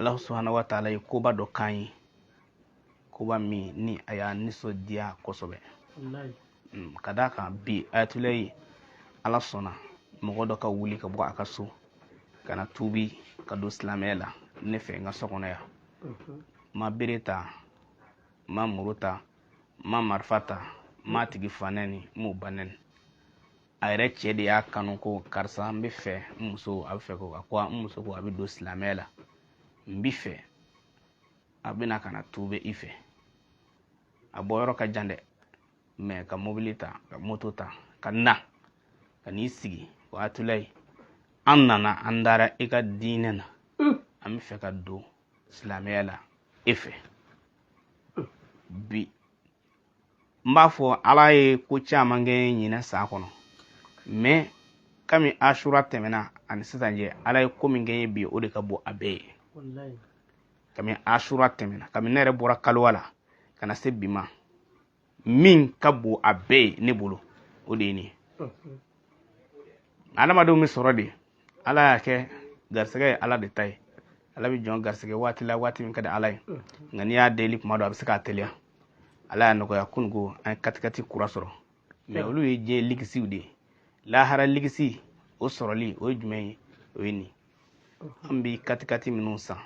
Ala subahana wa taala ye koba dɔ k'an ye, koba min ni a y'a nisɔndiya kosɛbɛ. Ka d'a kan bi ayatulayi Ala sɔnna mɔgɔ dɔ ka wuli ka bɔ a ka so ka na tuubi ka don silamɛya la ne fɛ n ka so kɔnɔ yan. N ma bere ta, n ma muru ta, n ma marifa ta, n m'a tigi fa nɛni, n m'o ba nɛni. A yɛrɛ cɛ de y'a kanu ko karisa n bɛ fɛ n muso a bɛ fɛ ko a ko n muso ko a bɛ don silamɛya la, n bɛ fɛ a bɛna ka na tuubi i fɛ. A bɔyɔrɔ ka jan dɛ, mɛ ka mobili ta, ka moto ta, ka na ka n'i sigi ko ayatulayi an nana an dara i ka diinɛ na, an bɛ fɛ ka don silamɛya la e fɛ. Bi n b'a fɔ Ala ye ko caman kɛ ɲinɛ san kɔnɔ, mɛ kami Asura tɛmɛna ani sisan cɛ, Ala ye ko min kɛ n ye bi, o de ka bon a bɛɛ ye. Kami Asura tɛmɛna, kami ne yɛrɛ bɔra kalowa la ka na se bi ma, min ka bon a bɛɛ ye ne bolo, o de ye nin ye. Adamadenw bɛ sɔrɔ de, Ala y'a kɛ garisɛgɛ ye Ala de ta ye. Ala bɛ jɔn garisɛgɛ waati la, waati min ka di Ala ye. Nka n'i y'a deli kuma dɔ, a bɛ se k'a teliya. Ala y'a nɔgɔya kununko an ye katikati kura sɔrɔ, mɛ olu ye diɲɛ ligisiw de ye. Lahara ligisi o sɔrɔli o ye jumɛn ye? O ye nin. An bɛ katikati minnu san,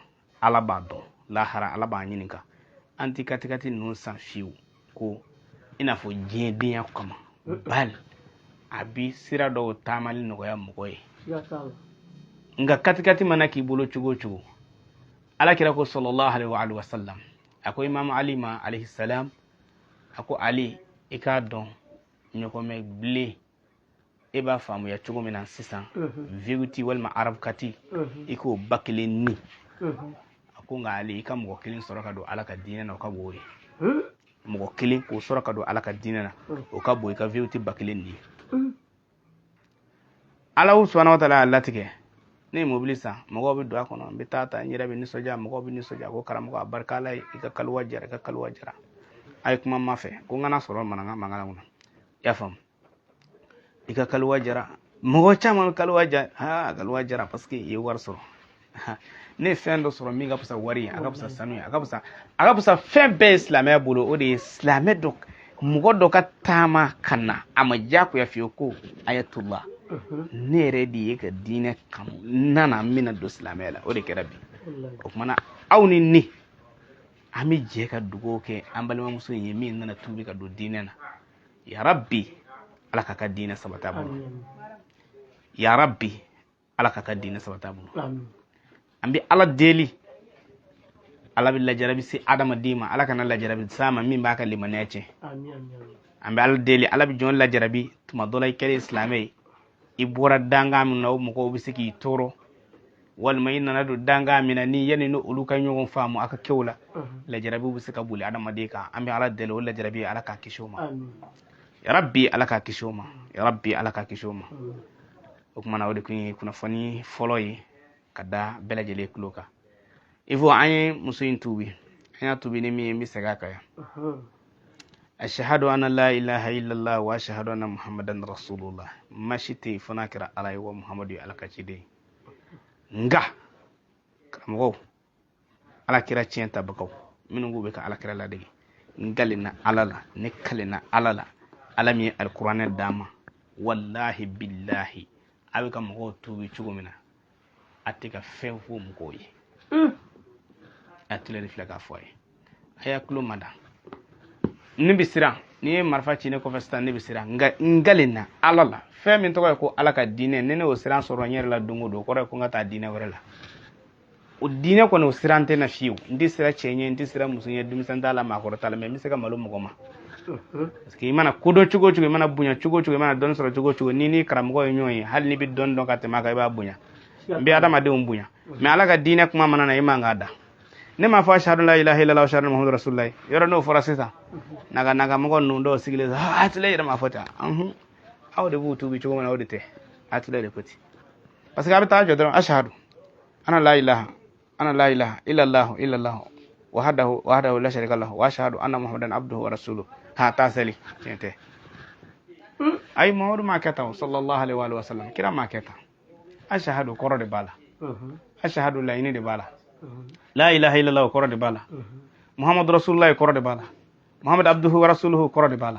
Ala b'a dɔn, lahara Ala b'a ɲininka. An tɛ katikati ninnu san fiyewu ko i n'a fɔ diɲɛdenya kama, bali a bi sira dɔw taamali nɔgɔya mɔgɔ ye. Nka katikati mana k'i bolo cogo o cogo, Ala kira ko sallallahu alaihi wa sallam, a ko Imam Ali ma alayhi salam, a ko Ali, i k'a dɔn ɲɔgɔmɛ bilen e b'a faamuya cogo min na sisan, V8 walima arabukati, i k'o ba kelen ni. A ko nka Ali, i ka mɔgɔ kelen sɔrɔ ka don Ala ka diinɛ na, o ka bon o ye. Mɔgɔ kelen k'o sɔrɔ ka don Ala ka diinɛ na, o ka bon i ka V8 ba kelen ni. Ala subahana wa taala y'a latigɛ, ne ye mobili san, mɔgɔw bɛ don a kɔnɔ, n bɛ taa ta, n yɛrɛ bɛ nisɔndiya, mɔgɔw bɛ nisɔndiya ko karamɔgɔ a barika Ala ye, i ka kaliwa jara, i ka kaliwa jara. A ye kuma ma fɛ ko n kana sɔrɔ mankan mankan kɔnɔ, i y'a faamu, i ka kaliwa jara. Mɔgɔ caman bɛ kaliwa jara, ha kaliwa jara parce que i ye wari sɔrɔ. Ne ye fɛn dɔ sɔrɔ min ka fisa wari ye, a ka fisa sanu ye, a ka fisa, a ka fisa fɛn bɛɛ ye silamɛya bolo. O de ye silamɛ dɔ, mɔgɔ dɔ ka taama ka na, a ma diyagoya fiyewu ko ayatollah, ne yɛrɛ de ye ka diinɛ kanu, n nana n bɛna don silamɛya la. O de kɛra bi. O kumana aw ni ne, an bɛ jɛ ka dugawu kɛ an balimamuso in ye min nana tuubi ka don diinɛ na. Ya Rabbi, Ala k'a ka diinɛ sabati a bolo. Ya Rabbi, Ala k'a ka diinɛ sabati a bolo. An bɛ Ala deli, Ala bɛ lajarabi se adamaden ma, Ala kana lajarabi s'a ma min b'a ka limaniya tiɲɛ. An bɛ Ala deli, Ala bɛ jɔn lajarabi tuma dɔ la, i kɛlen silamɛ ye, i bɔra dankan min na, o mɔgɔw bɛ se k'i tɔɔrɔ, walima i nana don dankan min na ni yanni ni olu ka ɲɔgɔn faamu a ka kɛw la, lajarabiw bɛ se ka boli adamaden kan. An bɛ Ala deli, o lajarabi Ala k'a kisi o ma. Ya Rabbi, Ala k'a kisi o ma. Ya Rabbi, Ala k'a kisi o ma. O kuma na, o de kun ye kunnafoni fɔlɔ ye ka da bɛɛ lajɛlen tulo kan. Il faut an ye muso in tuubi, an y'a tuubi ni min ye, n bɛ segin a kan yan. Ashhadu anna la ilaha illallah wa ashhadu anna muhammadan rasulullah. Ma si tɛ yen fo n'a kɛra Ala ye, wa Muhammadu ye Ala ka ciden ye. Nka karamɔgɔw, Ala kira tiɲɛ tabagaw minnu k'u bɛ ka Ala kira ladege, n kalenna Ala la, ne kalenna Ala la, Ala min ye alikuranɛ d'an ma, walahi bilahi, a bɛ ka mɔgɔw tuubi cogo min na, a tɛ ka fɛn fɔ mɔgɔw ye. A tile de filɛ k'a fɔ a ye, a y'a tulo mada. Ne bɛ siran n'i ye marifa ci ne kɔfɛ sisan, ne bɛ siran. Nka n kalenna Ala la, fɛn min tɔgɔ ye ko Ala ka diinɛ, ni ne y'o siran sɔrɔ n yɛrɛ la don o don, o kɔrɔ ye ko n ka taa diinɛ wɛrɛ la. O diinɛ kɔni, o siran tɛ na fiyewu. N tɛ siran cɛ ɲɛ, n tɛ siran muso ɲɛ, denmisɛn t'a la, maakɔrɔ t'a la, mɛ n bɛ se ka malo mɔgɔ ma. Parce que i mana kodɔn cogo o cogo, i mana bonya cogo o cogo, i mana dɔnni sɔrɔ cogo o cogo, n'i ni karamɔgɔ ye ɲɔgɔn ye, hali n'i bɛ dɔnni dɔn ka tɛmɛ a kan, i b'a bonya. N bɛ adamadenw bonya, mɛ Ala ka diinɛ kuma mana na, i man k'a da. Ne m'a fɔ ashhadu la ilaha illallah wa ashhadu anna muhammadur rasulullah. Yɔrɔ n'o fɔra sisan, naga naga mɔgɔ ninnu dɔw sigilen, a tile yɛrɛ m'a fɔ tan. Aw de b'u tuubi cogo min na, o de tɛ a tile de ko ten. Parce que a bɛ taa jɔ dɔrɔn, ashhadu ana la ilaha, ana la ilaha illallah illallah wahdahu wahdahu la sharika lahu wa ashhadu anna muhammadan abduhu wa rasuluhu. Ha taa seli, tiɲɛ tɛ. Ayi, Muhammadu m'a kɛ tan, sallallahu alaihi wa sallam, kira m'a kɛ tan. Ashhadu kɔrɔ de b'a la, ashhadu laɲini de b'a la. La ilaha illallah kɔrɔ de b'a la, Muhammadu rasulullah kɔrɔ de b'a la, Muhammad abduhu wa rasuluhu kɔrɔ de b'a la.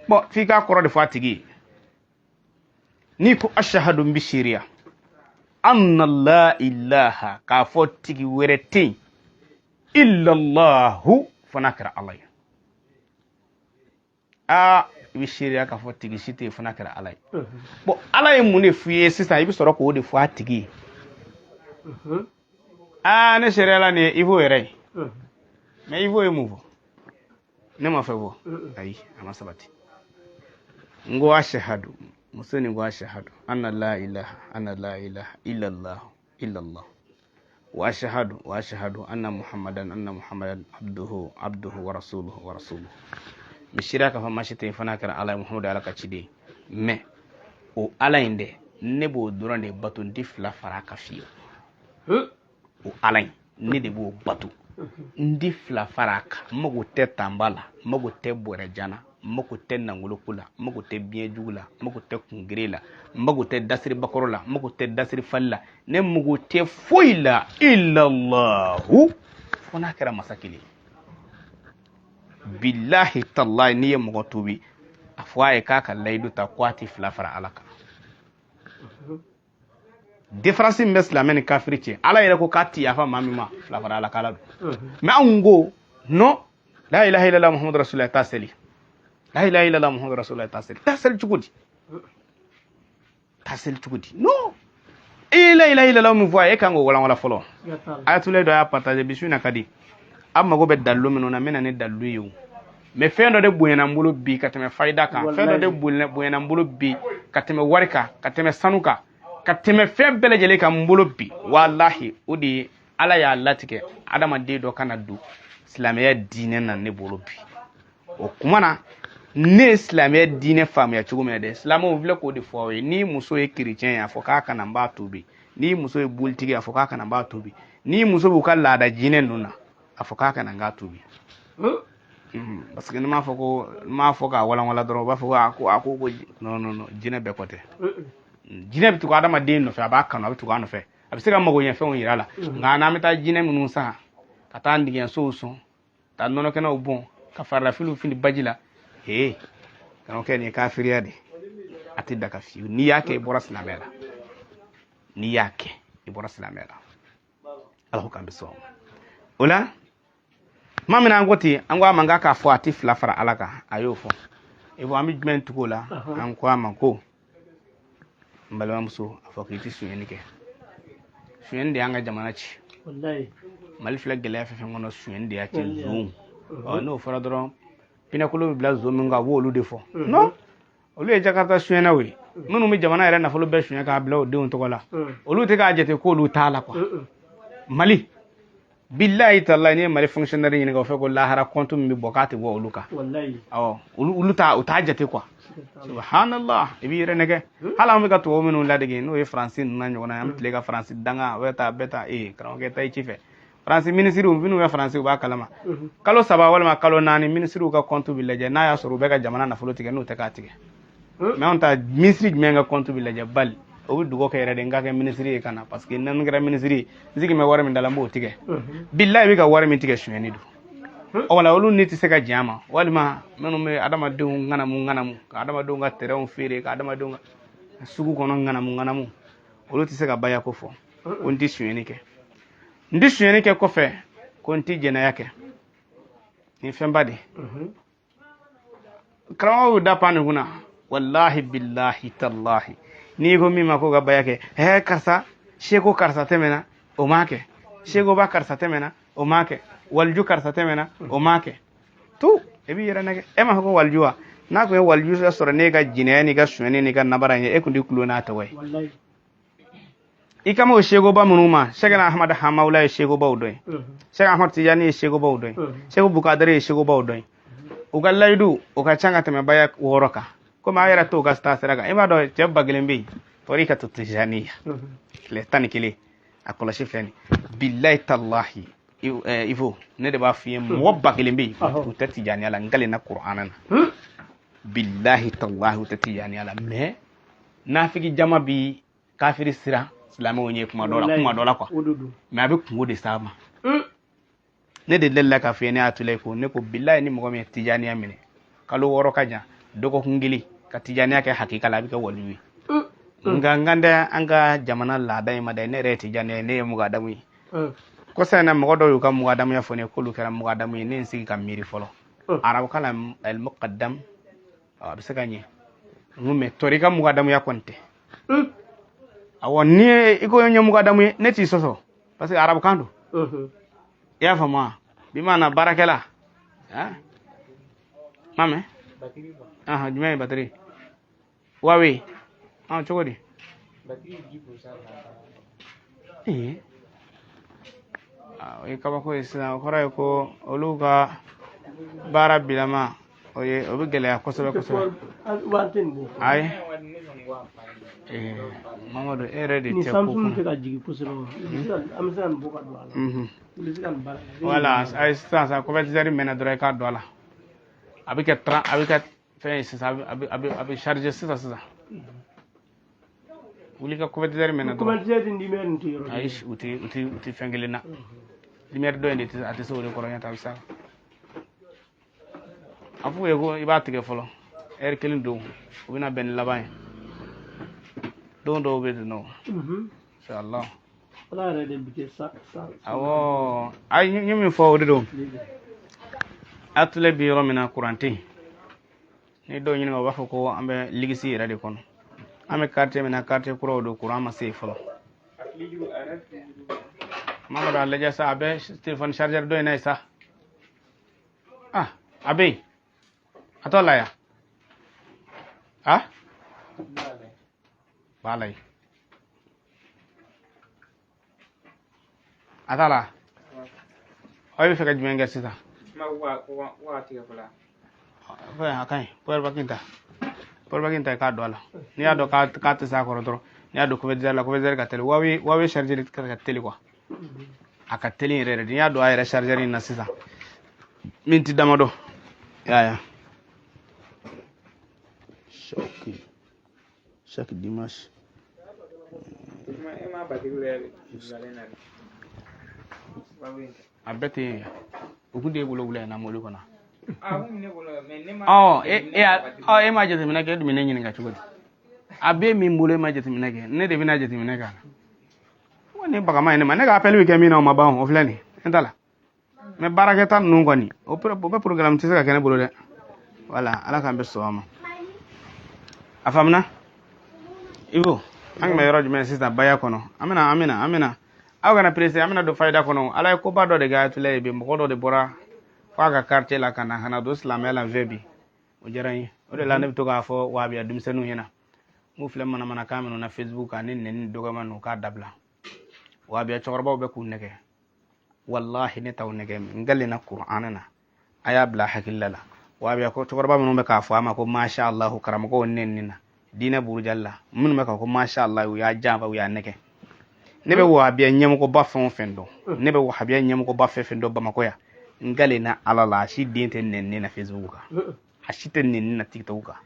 Bon, f'i k'a kɔrɔ de fɔ a tigi ye. N'i ko ashahadu, n bi seereya, anna la ilaha, k'a fɔ tigi wɛrɛ tɛ yen, illallahu, fo n'a kɛra Ala ye. Aa, i bɛ seereya k'a fɔ tigi si tɛ yen fo n'a kɛra Ala ye. Bon, Ala ye mun de f'i ye sisan? I bɛ sɔrɔ k'o de fɔ a tigi ye. Aa, ne seereyala nin ye Ivo yɛrɛ ye, mais Ivo ye mun fɔ? Ne ma fɛn fɔ. Ayi, a ma sabati. N ko ashahadu, muso nin ko ashahadu anna la ilaha, anna la ilaha illallah, illallah, wa ashhadu, wa ashhadu anna Muhammadan, anna Muhammadan abduhu, abduhu wa rasuluhu, wa rasuluhu. N bɛ seereya k'a fɔ maa si tɛ yen fo n'a kɛra Ala ye, Muhamadu Ala ka ciden ye. Mais o Ala in dɛ, ne b'o dɔrɔn de bato, n tɛ fila fara a kan fiyewu. O Ala in, ne de b'o bato, n tɛ fila fara a kan. N mago tɛ tanba la, n mago tɛ bɔrɛjan na, n mago tɛ nangoloko la, n mago tɛ biɲɛ jugu la, n mago tɛ kungere la, n mago tɛ dasiri bakɔrɔ la, n mago tɛ dasiri fali la, ne mago tɛ foyi la, illallahu, fo n'a kɛra masa kelen ye. Bilahi talahi, n'i ye mɔgɔ tuubi, a fɔ a ye k'a ka layidu ta ko a tɛ fila fara Ala kan. Différence min bɛ silamɛ ni kafiri cɛ, Ala yɛrɛ ko k'a ti yafa maa min ma fila fara Ala k'ala don. Mais anw ko non, la ilaha illallah Muhammadu rasulullah, taa seli, la ilaha illallah Muhammadu rasulullah, taa seli. Taa seli cogo di? Taa seli cogo di? Non, i ye la ilaha illallah min fɔ a ye, e kan k'o walanwalan fɔlɔ. Ayatollah dɔ y'a partage bi su in na, ka di an mago bɛ dalilu minnu na, n bɛ na ni dalilu ye. O mais fɛn dɔ de bonyana n bolo bi ka tɛmɛ fayida kan, fɛn dɔ de bonyana n bolo bi ka tɛmɛ wari kan, ka tɛmɛ sanu kan, ka tɛmɛ fɛn bɛɛ lajɛlen kan n bolo bi. Walahi, o de ye Ala y'a latigɛ adamaden dɔ kana don silamɛya diinɛ na ne bolo bi. O kuma na, ne ye silamɛya diinɛ faamuya cogo min na dɛ, silamɛw filɛ k'o de fɔ aw ye. Ni muso ye kerecɛn ye, a fɔ k'a kana, n b'a tobi. Ni muso ye bolitigi ye, a fɔ k'a kana, n b'a tobi. Ni muso b'u ka laada jinɛ ninnu na, a fɔ k'a kana, n k'a tobi. Parce que ne m'a fɔ ko n m'a fɔ k'a walanwalan dɔrɔn, u b'a fɔ ko a ko a ko ko non non non, jinɛ bɛɛ kɔ tɛ. Jinɛ bɛ tugu adamaden nɔfɛ, a b'a kanu, a bɛ tugu a nɔfɛ, a bɛ se ka mago ɲɛ fɛnw yira a la. Nka n'an bɛ taa jinɛ minnu san, ka taa ndigɛnsow sɔn, ka nɔnɔkɛnɛw bɔn, ka farilafiliw fili baji la, ee, kan'o kɛ. Nin ye kafiriya de, a tɛ daga fiyewu. N'i y'a kɛ, i bɔra silamɛya la. N'i y'a kɛ, i bɔra silamɛya la. Ala ko k'an bɛ sɔn o la. Tuma min na an ko ten, an ko a ma k'a k'a fɔ a tɛ fila fara Ala kan, a y'o fɔ. I fɔ an bɛ jumɛn tugu o la? An ko a ma ko n balimamuso, a fɔ k'i tɛ sonyɛni kɛ. Sonyɛni de y'an ka jamana ci. Mali filɛ gɛlɛya fɛn fɛn kɔnɔ, sonyɛni de y'a ci. Zon, ɔ, n'o fɔra dɔrɔn, pinɛkolo bɛ bila zon min kan, a b'olu de fɔ. Non, olu ye Jakarta sonyɛnaw ye, minnu bɛ jamana yɛrɛ nafolo bɛɛ suɲɛ k'a bila o denw tɔgɔ la. Olu tɛ k'a jate k'olu t'a la quoi. Mali, bilahi talahi, n'i ye Mali fonctionnaire ɲininka, o fɛ ko lahara compte min bɛ bɔ, k'a tɛ bɔ olu kan. Awɔ, olu t'a, u t'a jate quoi. Subhanallah, i b'i yɛrɛ nɛgɛ. Hali an bɛ ka tubabu minnu ladege, n'o ye Faransi ninnu n'a ɲɔgɔnna ye, an bɛ tile ka Faransi danga, a bɛ taa, a bɛ taa. Ee, karamɔgɔkɛ, taa i ci fɛ. Faransi minisiriw minnu bɛ Faransi, u b'a kalama, kalo 3 walima kalo 4, minisiriw ka compte bɛ lajɛ, n'a y'a sɔrɔ u bɛ ka jamana nafolo tigɛ, n'u tɛ k'a tigɛ. Mais anw ta, minisiri jumɛn ka compte bɛ lajɛ? Bali o bɛ dugawu kɛ yɛrɛ de, n ka kɛ minisiri ye ka na, parce que ni n kɛra minisiri ye, n sigi bɛ wari min da la, n b'o tigɛ. Bilahi, i bɛ ka wari min tigɛ, sonyɛni don. Ɔ, wala olu ni tɛ se ka jɛn a ma, walima minnu bɛ adamadenw ŋanamu ŋanamu, ka adamadenw ka terrainw feere, ka adamadenw ka sugu kɔnɔ ŋanamu ŋanamu, olu tɛ se ka baya ko fɔ ko n tɛ sonyɛni kɛ. N tɛ sonyɛni kɛ kɔfɛ, ko n tɛ jɛnɛya kɛ. Nin fɛnba de, karamɔgɔw y'u da pan nin kunna. Walahi, bilahi talahi, n'i ko min ma ko ka baya kɛ, hɛ, karisa seko karisa tɛmɛna, o m'a kɛ, sekoba karisa tɛmɛna, o m'a kɛ, waliju karisa tɛmɛna, o m'a kɛ, tu e b'i yɛrɛ nɛgɛ. E m'a fɔ ko waliju wa? N'a kun ye waliju sɔrɔ n'e ka jinɛya n'i ka sonyɛni n'i ka nabara ye, e kun tɛ kulo n'a tɔgɔ ye. I kama o sekoba minnu ma, Sɛgɛnna Ahmad Hamawula ye sekobaw dɔ ye, Sɛgɛ Ahmad Tijani ye sekobaw dɔ ye, Segu Bukadari ye sekobaw dɔ ye. U ka layidu o ka ca ka tɛmɛ baya 6 kan. Komi a yɛrɛ t'o ka taa sira kan, i b'a dɔn cɛ 1000 bɛ yen, tɔrika tijaniya tile 11, a kɔlɔsi filɛ nin. Bilahi talahi, Ivo, ne de b'a f'i ye, mɔgɔ 1000 bɛ yen, u tɛ tijaniya la, n kalenna kuranɛ na. Bilahi talahi, u tɛ tijaniya la, mais nafiki jama bi kafiri siran silamɛw ɲɛ kuma dɔ la, kuma dɔ la quoi. Mais a bɛ kungo de s'a ma. Ne de delila k'a f'i ye, ne y'a tula ko ne ko bilayi, ni mɔgɔ min ye tijaniya minɛ kalo 6 ka jan, dɔgɔkun kelen ka tijaniya kɛ hakika la, a bɛ kɛ waliyu ye. Nka n kan tɛ an ka jamana laada in ma dɛ. Ne yɛrɛ ye tijaniya ye, ne ye mugadamu ye. Kɔsa in na, mɔgɔ dɔw y'u ka mugadamuya fɔ ne ye k'olu kɛra mugadamu ye. Ne ye n sigi ka miiri fɔlɔ. Arabukan la, al muqaddam, a bɛ se ka ɲɛ. N ko mais tɔrika mugadamuya kɔni tɛ. Awɔ, ni i ko n ye mugadamu ye, ne t'i sɔsɔ parce que arabukan don. I y'a faamu wa? Bi maana baarakɛla ma mɛn. Jumɛn ye batiri? Huawei cogo di? Ee, o ye kabako ye sisan. O kɔrɔ ye ko olu ka baara bilama, o ye o bɛ gɛlɛya kosɛbɛ kosɛbɛ. Ayi, Mamadu, e yɛrɛ de tɛ ko kun tɛ ka jigin kosɛbɛ. An bɛ se ka nin bɔ ka don a la. I bɛ se ka nin baara. Wala, ayi, sisan sa, convertisseur mɛnna dɔrɔn, i k'a don a la. A bɛ kɛ a bɛ kɛ fɛn ye sisan, a bɛ charger sisan sisan. Wuli ka convertisseur mɛnna dɔrɔn. Convertisseur ni lumière nin tɛ yɔrɔ. Ayi, u tɛ fɛn kelen na. Lumière dɔ in de tɛ, a tɛ se o de kɔrɔ. Ɲɛ ta, a bɛ sa. A f'u ye ko i b'a tigɛ fɔlɔ heure kelen don, o bɛna bɛn ni laban ye. Don dɔw bɛ ten nɔ. Inshallah. Ala yɛrɛ de bi kɛ sa sa. Awɔ, ayi, n ye min fɔ, o de don. A tule bi yɔrɔ min na, kuran tɛ yen. Ni dɔw ɲininka, u b'a fɔ ko an bɛ ligisi yɛrɛ de kɔnɔ. An bɛ quartier min na, quartier kuraw don, kuran ma se yen fɔlɔ. Mamadu, a lajɛ sa, a bɛ téléphone chargeur dɔ in na yen sa. Ah, a bɛ yen, a t'o la yan. Ah, b'a la yen, a t'a la. Ɔ, i bɛ fɛ ka jumɛn kɛ sisan? Fɛn a ka ɲi, power bank ta, power bank ta, i k'a don a la. N'i y'a dɔn k'a tɛ s'a kɔrɔ dɔrɔn, n'i y'a don convertisseur la, convertisseur ka teli. Huawei, Huawei chargeur ka teli quoi, a ka teli yɛrɛ yɛrɛ de. N'i y'a don a yɛrɛ chargeur in na sisan, min ti damadɔ, i y'a ye. Chaque dimanche. A bɛɛ tɛ yen. O kun t'e bolo wula in na mobili kɔnɔ. Ɔ, e e ɔ, e ma jateminɛ kɛ, e dun bɛ ne ɲininka cogo di? A bɛ min bolo, e ma jateminɛ kɛ, ne de bɛna jateminɛ k'a la. Ko ni bagama ye ne ma, ne ka appel bɛ kɛ min na, o ma ban. O filɛ nin ye, ne t'a la. Mais baarakɛta ninnu kɔni, o bɛ programme tɛ se ka kɛ ne bolo dɛ. Wala, Ala k'an bɛ sɔn a ma. A faamuna? Ibo, an tun bɛ yɔrɔ jumɛn sisan? Baya kɔnɔ. An bɛna aw kana pressé, an bɛna don fayida kɔnɔ. Ala ye koba dɔ de kɛ Ayatollah ye bi. Mɔgɔ dɔ de bɔra fo a ka quartier la ka na don silamɛya la fɛ bi. O diyara n ye. O de la ne bɛ to k'a fɔ wahabiya denmisɛnninw ɲɛna, n k'u filɛ manamanakan minnu na Facebook kan ni nɛni dɔgɔma ninnu, k'a dabila. Wahabiya cɛkɔrɔbaw bɛ k'u nɛgɛ. Walahi, ne t'aw nɛgɛ, n galenna kuranɛ na. A y'a bila hakilila la. Wahabiya ko cɛkɔrɔba minnu bɛ k'a fɔ a ma ko masha Allah, karamɔgɔw nɛni na diinɛ burujali la, minnu bɛ k'a ko masha Allah, u y'a janfa, u y'a nɛgɛ. Ne bɛ wahabiya ɲɛmɔgɔba fɛn o fɛn dɔn, ne bɛ wahabiya ɲɛmɔgɔba fɛn fɛn dɔn Bamakɔ yan, n galenna Ala la, a si den tɛ nɛni na Facebook kan, a si tɛ nɛni na TikTok kan.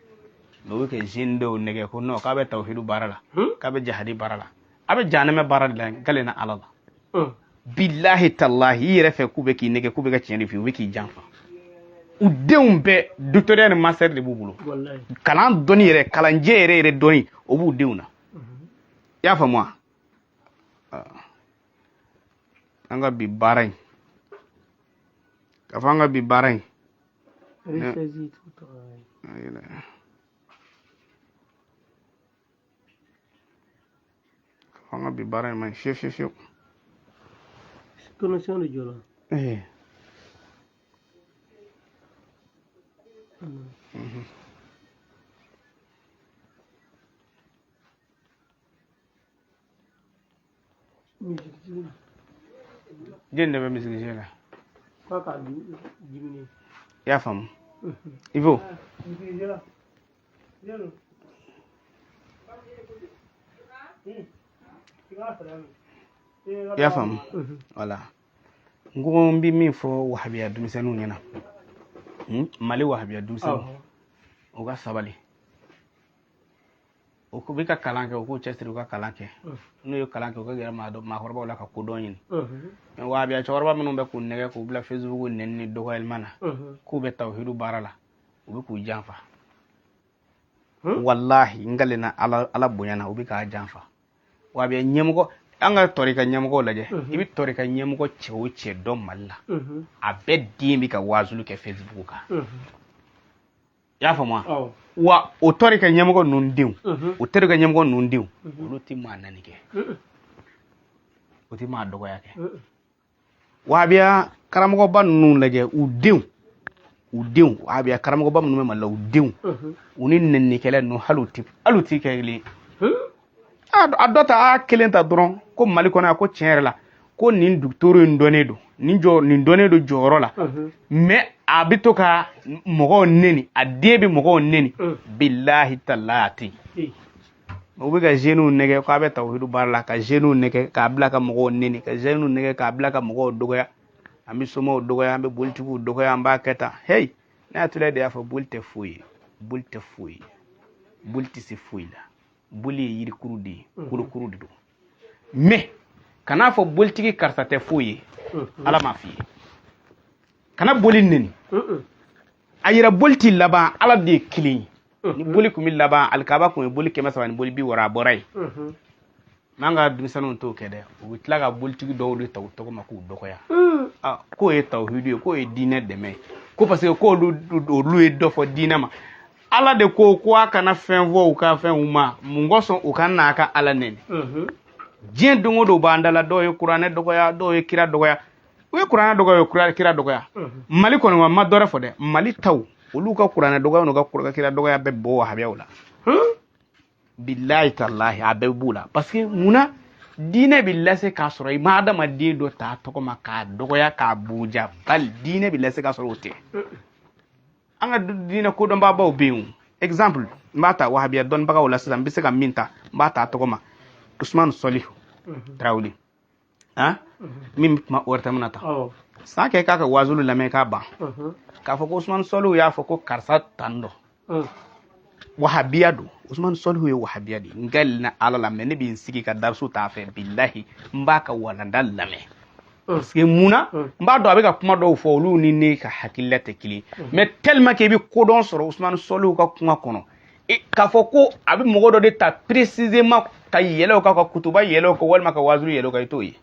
Mais u bɛ kɛ jeune dɔw nɛgɛ ko non, k'a bɛ tawhidu baara la, k'a bɛ jahadi baara la, a bɛ jahanamɛ baara de la. N galenna Ala la, bilahi talahi, i yɛrɛ fɛ k'u bɛ k'i nɛgɛ, k'u bɛ ka tiɲɛ de f'i ye, u bɛ k'i janfa. U denw bɛɛ doctorat ni master de b'u bolo. Kalan dɔnni yɛrɛ, kalanjɛ yɛrɛ yɛrɛ dɔnni, o b'u denw na. I y'a faamu wa? An ka bi baara in, k'a fɔ an ka bi baara in, Ressaisis tout. K'a fɔ an ka bi baara in ma ɲi fiyewu fiyewu fiyewu. Connexion de jɔra. Eh. Musique. Jɛn de bɛ misiri la. K'a ka diminuer. I y'a faamu? Ibo. Musique la. Viens. I y'a faamu? Wala, n ko n bɛ min fɔ wahabiya denmisɛnninw ɲɛna, Mali wahabiya denmisɛnninw, u ka sabali. U bɛ ka kalan kɛ, u k'u cɛsiri, u ka kalan kɛ. N'u ye kalan kɛ, u ka gɛrɛ maakɔrɔbaw la ka kodɔn ɲini. Mais wahabiya cɛkɔrɔba minnu bɛ k'u nɛgɛ k'u bila Facebook nɛni ni dɔgɔyalima na k'u bɛ tawhidu baara la, u bɛ k'u janfa. Walahi, n kalenna Ala, Ala bonya na, u bɛ k'a janfa. Wahabiya ɲɛmɔgɔ, an ka tɔrika ɲɛmɔgɔw lajɛ. I bɛ tɔrika ɲɛmɔgɔ cɛ o cɛ dɔn Mali la, a bɛɛ den bɛ ka waazulu kɛ Facebook kan. I y'a faamu wa? Wa o tɔrika ɲɛmɔgɔ ninnu denw, o tɔrika ɲɛmɔgɔ ninnu denw, olu tɛ maa nani kɛ, o tɛ maa dɔgɔya kɛ. Wahabiya karamɔgɔba ninnu lajɛ, u denw, u denw, wahabiya karamɔgɔba minnu bɛ Mali la, u denw, u ni nɛninikɛla ninnu, hali u ti kɛ kelen ye. A dɔ ta, a kelen ta dɔrɔn ko Mali kɔnɔ yan, ko tiɲɛ yɛrɛ la, ko nin docteur in dɔnnen don, nin jɔ nin dɔnnen don jɔyɔrɔ la, mais a bɛ to ka mɔgɔw neni, a den bɛ mɔgɔw neni. Bilahi talahi, a tɛ yen. U bɛ ka jeunes nɛgɛ k'a bɛ tawhidu baara la, ka jeunes nɛgɛ k'a bila ka mɔgɔw neni, ka jeunes nɛgɛ k'a bila ka mɔgɔw dɔgɔya. An bɛ somaw dɔgɔya, an bɛ bolitigiw dɔgɔya, an b'a kɛ tan. Hey, ne Atulayi de y'a fɔ, boli tɛ foyi ye, boli tɛ foyi ye, boli tɛ se foyi la. Boli ye yirikuru de ye, kurukuru de don. Mais kan'a fɔ bolitigi karisa tɛ foyi ye. Ala m'a f'i ye kana boli neni. A yira boli ti laban, Ala de ye kelen ye. Ni boli kun bɛ laban, alikaba kun ye boli 300 ni boli 60, a bɔra yen. N'an ka denmisɛnninw t'o kɛ dɛ, u bɛ tila ka bolitigi dɔw de ta u tɔgɔ ma k'u dɔgɔya. K'o ye tawhidu ye, k'o ye diinɛ dɛmɛ ye, ko parce que k'olu olu ye dɔ fɔ diinɛ ma. Ala de ko ko a kana fɛn fɔ u ka fɛnw ma. Mun kosɔn u ka n'a ka Ala nɛni? Diɲɛ don o don b'an da la. Dɔw ye kuranɛ dɔgɔya, dɔw ye kira dɔgɔya. U ye kuranɛ dɔgɔya, u ye kira dɔgɔya. Mali kɔni wa, ma dɔ wɛrɛ fɔ dɛ, Mali taw, olu ka kuranɛ dɔgɔya n'u ka kira dɔgɔya bɛɛ bɔ wahabiyaw la. Bilahi talahi, a bɛɛ b'u la. Parce que munna diinɛ bɛ lase k'a sɔrɔ i ma adamaden dɔ ta tɔgɔ ma k'a dɔgɔya, k'a buruja? Bali diinɛ bɛ lase k'a sɔrɔ o tɛ. An ka diinɛ kodɔnbaabaw bɛ yen o. Exemple, n b'a ta wahabiya dɔnnibagaw la sisan, n bɛ se ka min ta, n b'a ta a tɔgɔ ma, Usumani Sɔlihu Tarawele, han, min bɛ kuma ORTM na tan. San kɛ k'a ka wazulu lamɛn k'a ban, k'a fɔ ko Usumani Sɔlihu y'a fɔ ko karisa tan dɔ wahabiya don. Usumani Sɔlihu ye wahabiya de ye. N galina Ala la, mais ne bɛ n sigi ka darisu t'a fɛ. Bilahi, n b'a ka walanda lamɛn. Parce que mun na? N b'a dɔn a bɛ ka kuma dɔw fɔ, olu ni ne ka hakilila tɛ kelen. Mais tellement que i bɛ kodɔn sɔrɔ Usumani Sɔlihu ka kuma kɔnɔ, k'a fɔ ko a bɛ mɔgɔ dɔ de ta précisément ka yɛlɛ o kan, ka kutuba yɛlɛ o kan, walima ka wazulu yɛlɛ o kan, i t'o ye.